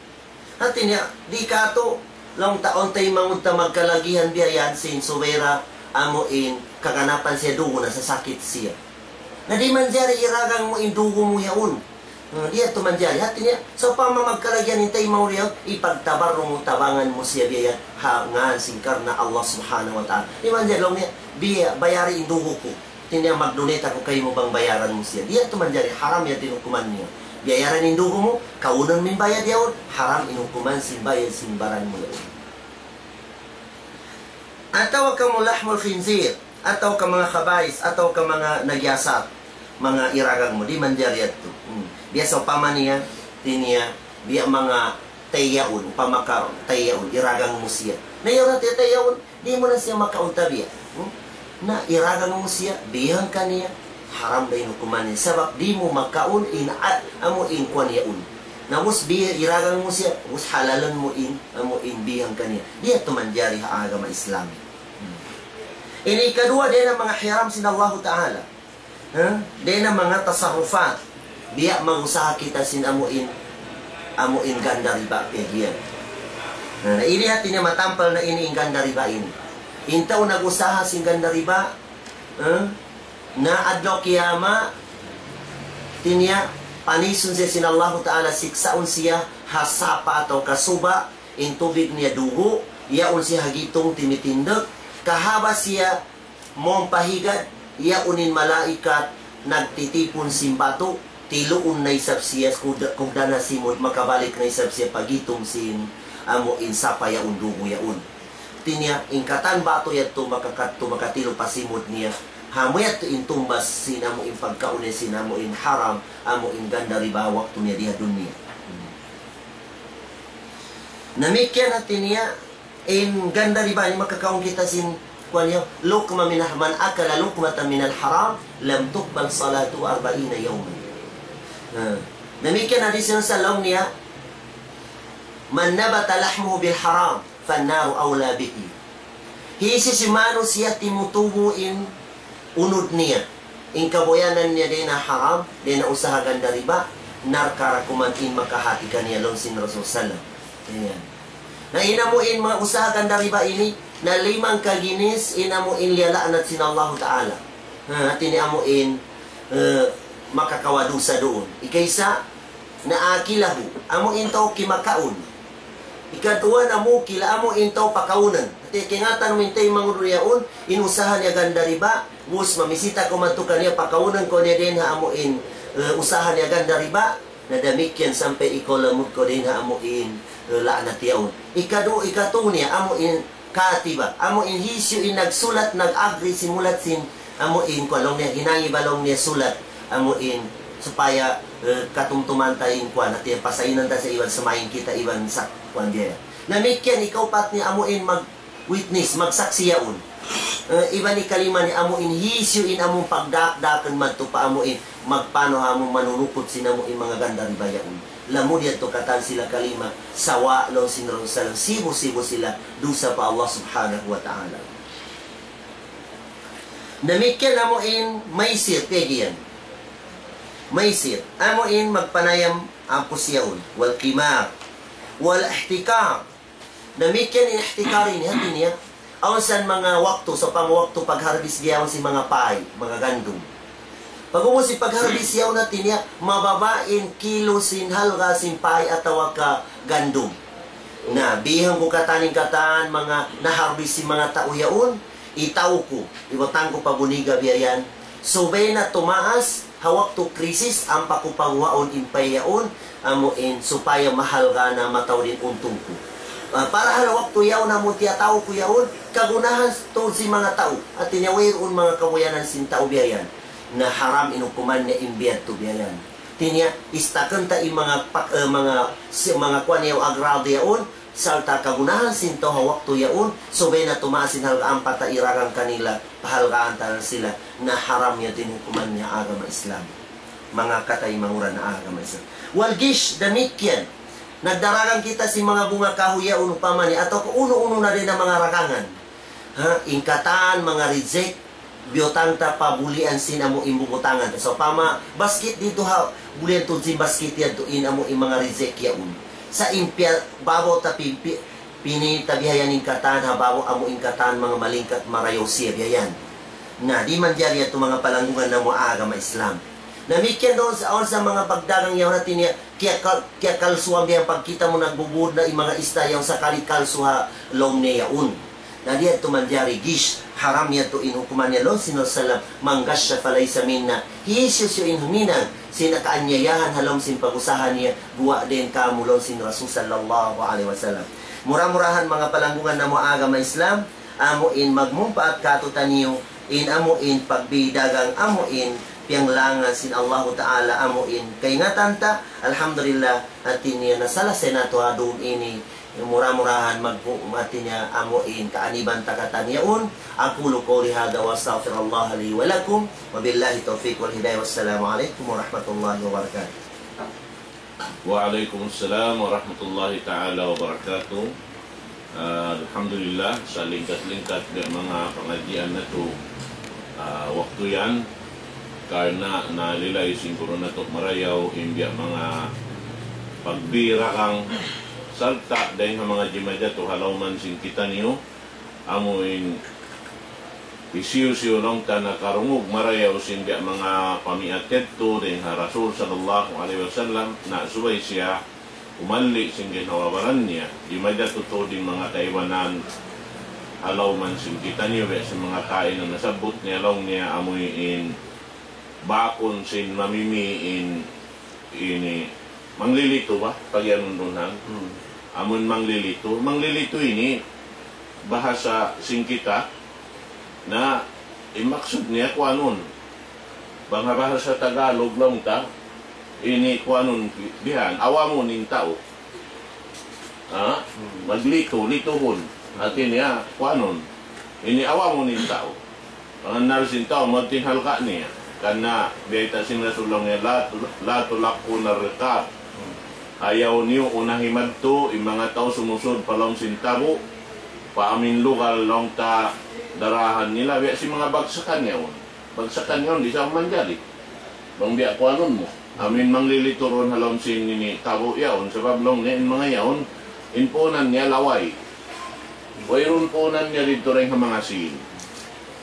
Hati niya, di' katu', laung ta, awn taymanghud ta magkalagihan biya' yan sin subay da, amu in kaganapan siya dugu' na, sasakit siya. Na di' manjari iragang mu in dugu' mu yaun. Hmm, di' yadtu manjari. Hati niya, sawpama magkalagihan in taymanghud yaun, ipagtabarruk mu, tabangan mu siya biya' yan, ha ngān sin karna' Allah Subhanahu wa Ta'ala. Di' manjari laung niya, biya', bayari in dugu' ku. Hati niya mag-donate aku kaymu bang bayaran mu siya. Di' yadtu manjari, haram yadtu in hukuman niya. Bayaran in dugu' mu, kaunun mu in bayad yaun, haram in hukuman sin bayad sin baran mu yaun. Atawa ka mu lahmul khinzir, atawa ka manga khaba'ith, atawa ka manga najasat, manga iragang mu, di' manjari yadtu. Hmm. Biya' sawpama niya, hati niya, biya' manga tay yaun, upama ka tay yaun, iragang mu siya. Na yaun na tay yaun, di' mu na siya makaun tabiya'. Hmm? Na iragang mu siya, bihang kaniya, haram da in hukuman niya. Sabab di' mu makaun in a-, amu in kuwan yaun. Na ubus bi-, iragang mu siya, ubus halalun mu in, amu in bihang kaniya. Di' yadtu manjari ha agama Islam. Hmm. Ini ikaduwa, dayn ha manga hiyaram sin Allahu Ta'ala. Ha? Dayn ha manga tasarrufat. Biya' mag-usaha kita sin amu in, amu in ganda riba, piyag-iyan. Na, na ini hati niya matampal na ini in ganda riba ini. In tau nag-usaha sin ganda riba, ha? Na adlaw kiyamat, hati niya, panisun siya sin Allahu Ta'ala, siksaun siya, ha sapa' atawa ka suba', in tubig niya dugu', yaun siya ha gitung timitindug, kahaba' siya mawn pa higad, yaun in malaikat nagtitipun sin batu, tiluun na isab siya, kugda-, kugdan ha simud, makabalik na isab siya pa gitung sin amu in sapa' yaun, dugu' yaun. Hati niya, in katan batu yadtu makakadtu, makatilu pa simud niya, ha amu yadtu in tumbas sin amu in pagkaun niya sin amu in haram, amu in ganda riba waktu niya di ha dunya. Hmm. Damikkiyan hati niya, in ganda riba ini makakaun kita sin, kuwan niya, لقمة من، من أكل لقمة من الحرام لم تقبل صلاته أربعين يوما. Ha. Damikkiyan hadis sin Rasul laung niya, من نبت لحمه بالحرام فالنار أولى به. Hisiyu-siyu manusiya' timutubu in unud niya, in kabuyanan niya dayn ha haram, dayn ha usaha ganda riba, narka' da kuman in makahati kaniya, laung sin Rasul sallam. Ayan. Na in amu in manga usaha ganda riba ini, na limang kaginis in amu in liyala'nat sin Allahu Ta'ala. Ha, hati niya amu in, eh, makakawa' dusa duun. Ikaisa, na أكله, amu in tau kimakaun. Ikaduwa na مُوكِلَ, amu in tau pakaunan. Hati kaingatan mu in taymanghud yaun, in usaha niya ganda riba, ubus mamisita kaw madtu kaniya, pakaunan kaw niya dayn ha amu in, eh, usaha niya ganda riba, na damikkiyan sampay ikaw lamud kaw dayn ha amu in, eh, la'nat yaun. Ikadu-, ikatu niya, amu in katiba, amu in hisiyu in nagsulat, nag-agree simulat sin, amu in kuwan laung niya, hinangi ba laung niya sulat, amu in supaya, eh, katumtuman ta in kuwan, hati pasainan ta sa iban samain kita iban sa kuwan biya'. Damikkiyan ikaupat niya amu in mag-witness, magsaksi yaun. Eh, iban ikalima niya amu in hisiyu in amu pagdaak-daakan madtu pa amu in magpanu ha amu manunukut sin amu in manga ganda riba yaun. Lamud yadtu katan sila kalima, sawa' laung sin Rasul sallam, sibu'-sibu' sila dusa pa Allah Subhanahu wa Ta'ala. Damikkiyan amu in maisir, piyag-iyan. Maisir, amu in magpanayam ampus yaun, والقمار، والاحتكار. Damikkiyan in ihtikar ini, hati niya, Awn sa manga waktu, sawpama waktu pag-harvest biya' yaun sin manga pay, manga gandum. Pag-ubus sin pag-harvest yaun, hati niya, mababa' in kilo sin halga' sin pay atawa ka gandum. Na, bihan ku katan in katan, manga na-harvest sin manga tau yaun, itaw ku, iwatan ku pa buniga biya' yan. Subay na tumaas, ha waktu krisis, ampa ku paguwaun in pay yaun, amu in supaya mahalga' na mataud in untung ku. Ah, para ha waktu yaun amu tiyataw ku yaun, kagunahan tuud sin manga tau. Hati niya wayruun manga kabuyanan sin tau biya' yan. Na haram in hukuman niya in biya' yadtu biya' yan. Hati niya, istakun ta in manga pak-, eh, manga, si, manga kuwan yaun agrad yaun, sarta' kagunahan sin tau ha waktu yaun, subay na tumaas in halga' ampa ta iragang kanila, pahalgaan ta na sila, na haram yadtu in hukuman niya agama Islam. Manga kataymanghuran ha agama Islam. Wal gish, damikkiyan. Nagdaragang kita sin manga bunga kahuy yaun upama niya, atawa kunu-unu na dayn ha manga ragangan. Ha, in katan, manga reject, biyutang ta pa bulian sin amu in bubutangan. Sawpama, basket didtu ha, bulian tuud sin basket yadtu in amu in manga reject yaun. Sa' in piya-, babaw ta pi-, pi-, pinitabihayan in katan, ha babaw amu in katan, manga malingkat marayaw siya biya' yan. Na, di' manjari yadtu manga palanggungan namu' agama Islam. Damikkiyan duun sa, awn sa manga pagdagang yaun, hati niya, kiyakal-, kiyakalsuhan biya' pagkita' mu nagbubud na in manga ista yaun sakali kalsu ha lawm niya yaun. Na di' yadtu manjari gish, haram yadtu in hukuman niya laung sin Rasul sallam, من غش فليس منا. Hisiyu-siyu in huminang sin kaaniyayahan ha lawm sin pag-usaha niya, guwa' dayn kāmu' laung sin Rasul sallallahu alayhi wasallam. Mura-murahan manga palanggungan namu' agama Islam, amu in magmumpaat kātu'niyu, in amu in pagbidagang amu in piyanglangan sin Allahu Ta'ala amu in kaingatan ta, alhamdulillah, hati niya nasalasay natu' ha dum ini, mura-murahan magpu-, hati niya amu in kaaniban ta katan yaun. أقول قولي هذا وأستغفر الله لي ولكم، وبالله التوفيق والهداية، والسلام عليكم ورحمة الله وبركاته. وعليكم السلام ورحمة الله تعالى وبركاته. Ah, alhamdulillah, salingkat-lingkat biya' manga pangadjian natu', ah, waktu yan. Karna' nalilay sin guru natu' marayaw in biya' manga pagbiragang sarta' dayng ha manga jimajatu ha lawman sin kitaniyu. Amu in hisiyu-siyu laung ta nakarungug marayaw sin biya' manga pamiat yadtu dayn ha Rasul sallallahu alayhi wasallam, na subay siya umalli' sin ginhawa-baran niya. Di' majatu tuud in manga kaibanan ha lawman sin kitaniyu, biya' sin manga kain na nasabbut niya laung niya amu in bakun sin mamimi in ini manglilitu ba, pagiyanun duun han. Hmm. Amun manglilitu, manglilitu ini bahasa sin kita na in maksud niya kuanun. Bang ha bahasa Tagalog laung ta, ini kuanun bi-, bihan, awamun in tau. Ha? Hmm. Maglitu, lituhun. Hati niya, kuanun. Ini awamun in tau. Pangannal sin tau, mawn in halga' niya. Karna' biyayta' sin Rasulullah niya, "La tu-, la tulaqquna riqab." Ayaw niyu unahi madtu, in manga tau sumusud pa lawm sin tabu', pa amin lugal laung ta darahan nila, biya' sin manga bagsakan yaun. Bagsakan yaun, di' sa manjari. Bang biya' kuanun mu. Amin manglilitu duun ha lawm sin ini tabu' yaun. Sabab laung niya in manga yaun, in puunan niya laway. Wayruun puunan niya didtu dayn ha manga sīn.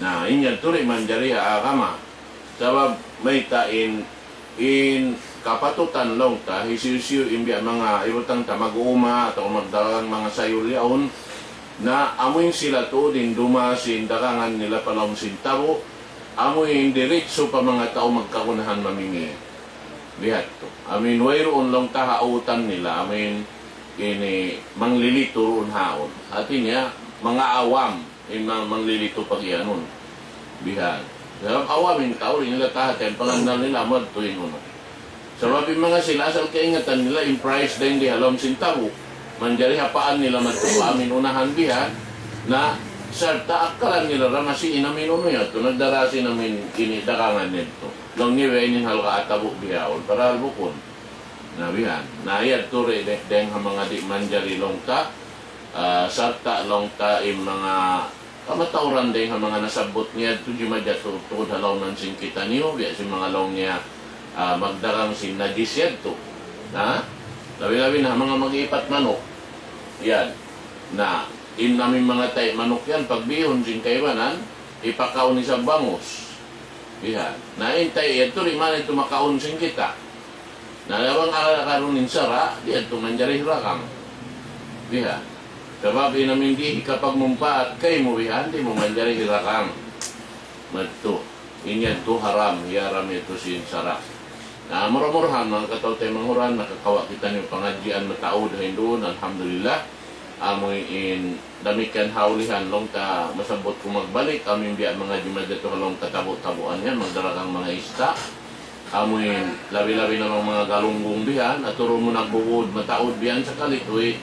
Na, in yadtu di' manjari ha agama. Sabab mayta' in, in kapatutan laung ta, hisiyu-siyu in biya' manga ibutang ta mag-uuma atawa magdagang manga sayul yaun, na amu in sila tuud in dumaas sin dagangan nila pa lawm sin tabu', amu in diritsu pa manga tau magkagunahan mamimi. Bihadtu. Amu in wayruun laung ta ha utan nila, amu in ini manglilitu duun haun. Hati niya, manga awam, in ma-, manglilitu pagiyanun. Bihan. Sabab awam in tau, di' nila tahatihan, pangannal nila, madtu in unu. Sabab in manga sila, asal kaingatan nila, in price dayn di ha lawm sin tabu'. Manjari hapaan nila madtu pa amin unahan bihan, na sarta' akkalan nila ra masi in amin unu yadtu, nagdara sin amin ini dagangan yadtu. Laung niya, "Way ini in halga' ha tabu' bihaun," parahal bukun. Na bihan. Na yadtu di, di, dayn ha manga di' manjari laung ta, ah, sarta' laung ta in manga kamatauran dayn ha manga nasabbut niya yadtu, jimajatu tuud ha lawman sin kitaniyu, biya' sin manga laung niya, ah, magdagang sin najis yadtu. Na? Labi-labi na manga mag-ipat manuk. Yan. Na, In amu in manga tahi' manuk yan, pagbihun sin kaibanan, hipakaun isab bangus. Bihan. Na in tahi' yadtu, di' man yadtu makaun sin kita'. Na laung arakun in sara', di' yadtu manjari hiragang. Bihan. Sabab in amu in di' hikapagmumpaat kaymu bihan, di' mu manjari hiragang. Madtu. In yadtu haram, hiyaram yadtu sin sara'. Na mura-murahan, manga kataw-taymanghuran, nakakawa' kitaniyu pangadjian mataud ha yaun, alhamdulillah. Amu in damikkiyan ha ulihan, laung ta masabbut ku magbalik, amu in biya' mangadji madtu ha lawm katabu'-tabuan yan, magdaragang manga ista'. Amu in labi-labi na manga galunggung bihan, aturun mu nagbubud, mataud bihan sakali tuwi.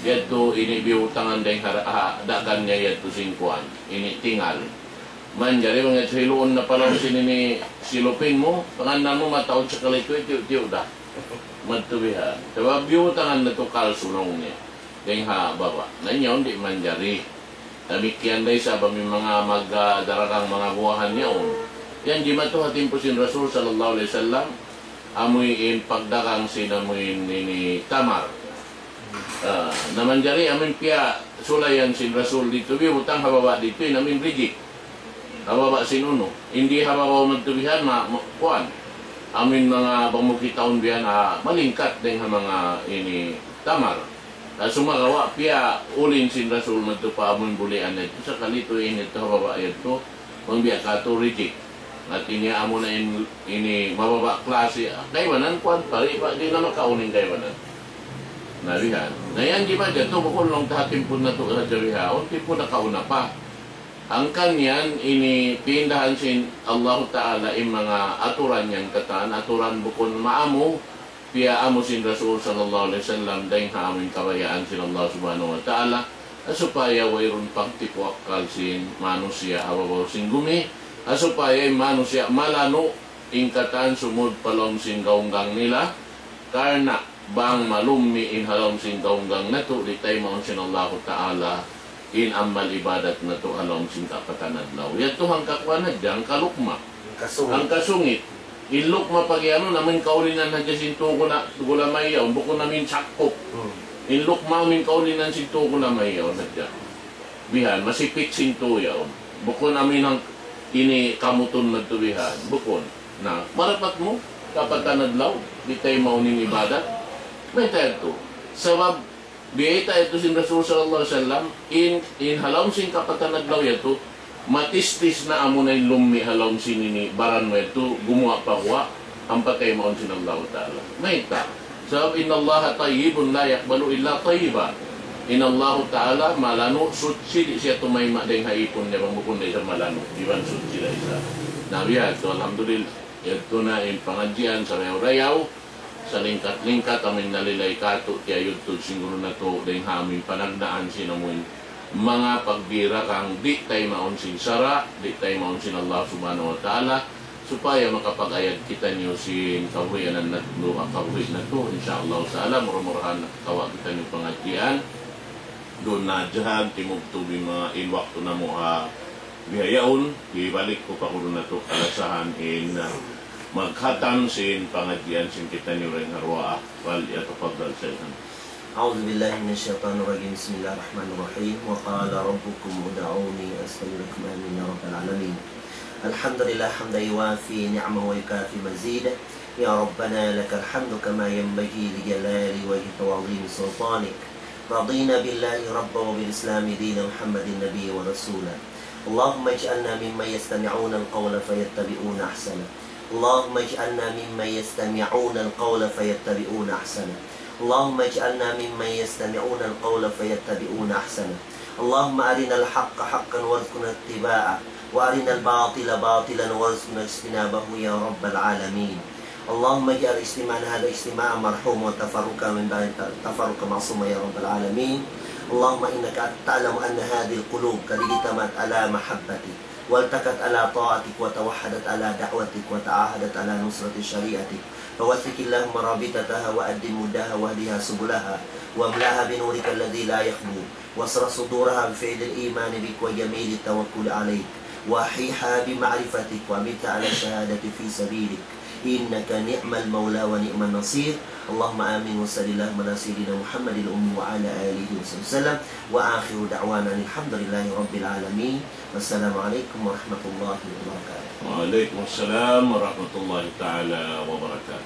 Yadtu ini biyutangan dayng ha, ha, dagan niya yadtu sin kuwan, ini tingal. Manjari bang yadtu hiluun na pa lawm sin ini silupin mu, pangannal mu mataud sakali tuwi, tiyu'-tiyu' da. Madtu bihan. Sabab biyutangan na tu kalsu laung niya. Dayng ha baba'. Na in yaun di' manjari. Damikkiyan da isab amu in manga magdaragang manga buwahan yaun. Yan jimatu ha timpu sin Rasul sallallahu alayhi wasallam, amu in pagdagang sin amu in ini tamar. Ah, na manjari amu in piyasulayan sin Rasul didtu, biyutang ha baba' didtu, in amu in rijik. Ha baba' sin unu. Di' ha baba' madtu bihan, ma, ma, kuwan. Amu in manga bang mu kitaun bihan, ah, malingkat dayng ha manga ini tamar. Na sumagawa' piyaulin sin Rasul madtu pa amu in bulian yadtu, sakali tuwi in yadtu ha baba' yadtu, bang biya' katu' rijik. Hati niya amu na in, ini mababa' klasi, kaibanan kuwan pa, di' pa, di' na makaun in kaibanan. Na bihan. Na yan di' ba yadtu, bukun laung ta ha timpun natu' sadja bihaun, timpun nakauna pa. Hangkan yan, ini piindahan sin Allahu Ta'ala in manga aturan yan katan, aturan bukun maamu, piyaamu sin Rasul sallallahu alayhi wasallam, dayng ha amu in kabayaan sin Allah Subhanahu wa Ta'ala, supaya wayruun pagtipu akkal sin manusiya' ha babaw sin gumi, supaya in manusiya' malanu' in katan sumud pa lawm sin gaunggang nila, karna' bang malummi' in ha lawm sin gaunggang natu', di' taymaun sin Allahu Ta'ala in amal ibadat natu' ha lawm sin kapatan adlaw. Yadtu hangka kuwan hadja, hangka lukma. Hangka sungit. Hangka sungit. In lukma pag-iyanun, amu in kaulinan hadja sin tū gula-, gulamay yaun, bukun amu in sakkup. Hmm. In lukma amu in kaulinan sin tū gulamay yaun hadja. Bihan, masipit sin tū yaun. Bukun amu in hang-, ini kamutun madtu bihan. Bukun. Na, marapat mu, kapatan adlaw, di' taymaun in ibadat. Mayta' yadtu? Sabab, biyayta' yadtu sin Rasul sallallahu alayhi wasallam, in, in ha lawm sin kapatan adlaw yadtu, matistis na amuna in lummi' ha lawm sin ini baran mu yadtu, gumuwa' pa guwa', ampa taymaun sin Allahu Ta'ala. Mayta'? Sabab, إن الله طيب لا يقبل إلا طيبا. In Allahu Ta'ala malanu', suchi, di' siya tumayma' dayng ha ipun niya, bang bukun da isab malanu', iban suchi da isab. Na biya' yadtu, alhamdulillah. Yadtu na in pangadjian sarayaw-rayaw, salingkat-lingkat amu in nalilay katu', tiyayudtud sin guru natu', dayng ha amu in panagnaan sin amu in manga pagbiragang di' taymaun sin sara', di' taymaun sin Allah Subhanahu wa Ta'ala, supaya makapag-ayad kitaniyu sin kabuhianan natu', ha kabuhi' natu', insya Allah Ta'ala, mura-murahan nakakawa' kitaniyu pangadjian. Duun na hadja, timubtub in manga in waktu namu' ha bihaun, hibalik ku pa guru natu' kalasahan in, uh, maghatam sin pangadjian sin kitaniyu dayng ha duwaa. فليتفضل شيخنا. أعوذ بالله من الشيطان الرجيم. بسم الله الرحمن الرحيم. وقال ربكم ادعوني أستجب لكم. آمين يا رب العالمين. الحمد لله حمدا يوافي نعمه ويكافئ مزيده. يا ربنا لك الحمد كما ينبغي لجلال وجهك وعظيم سلطانك. رضينا بالله ربا وبالإسلام دينا ومحمدا نبيا ورسولا. اللهم اجعلنا ممن يستمعون القول فيتبعون أحسنه. اللهم اجعلنا ممن يستمعون القول فيتبعون أحسنه. اللهم اجعلنا ممن يستمعون القول فيتبعون أحسنه. اللهم أرنا الحق حقا وارزقنا اتباعه، وأرنا الباطل باطلا وارزقنا اجتنابه يا رب العالمين. اللهم اجعل اجتماعنا هذا اجتماعا مرحوما وتفرقنا من بعده تفرقا معصوما يا رب العالمين. اللهم إنك تعلم أن هذه القلوب قد اجتمعت على محبتك، والتقت على طاعتك، وتوحدت على دعوتك، وتعاهدت على نصرة شريعتك، فوثق اللهم رابطتها، وأدم ودها، واهدها سبلها، واملأها بنورك الذي لا يخبو، واشرح صدورها بفيض الإيمان بك وجميل التوكل عليك، وأحيها بمعرفتك، وأمتها على الشهادة في سبيلك. إنك نعم المولى ونعم النصير. اللهم آمين، وصل اللهم على سيدنا محمد الأمي وعلى آله وصحبه وسلم. وآخر دعوانا أن الحمد لله رب العالمين. والسلام عليكم ورحمة الله وبركاته. وعليكم السلام ورحمة الله تعالى وبركاته.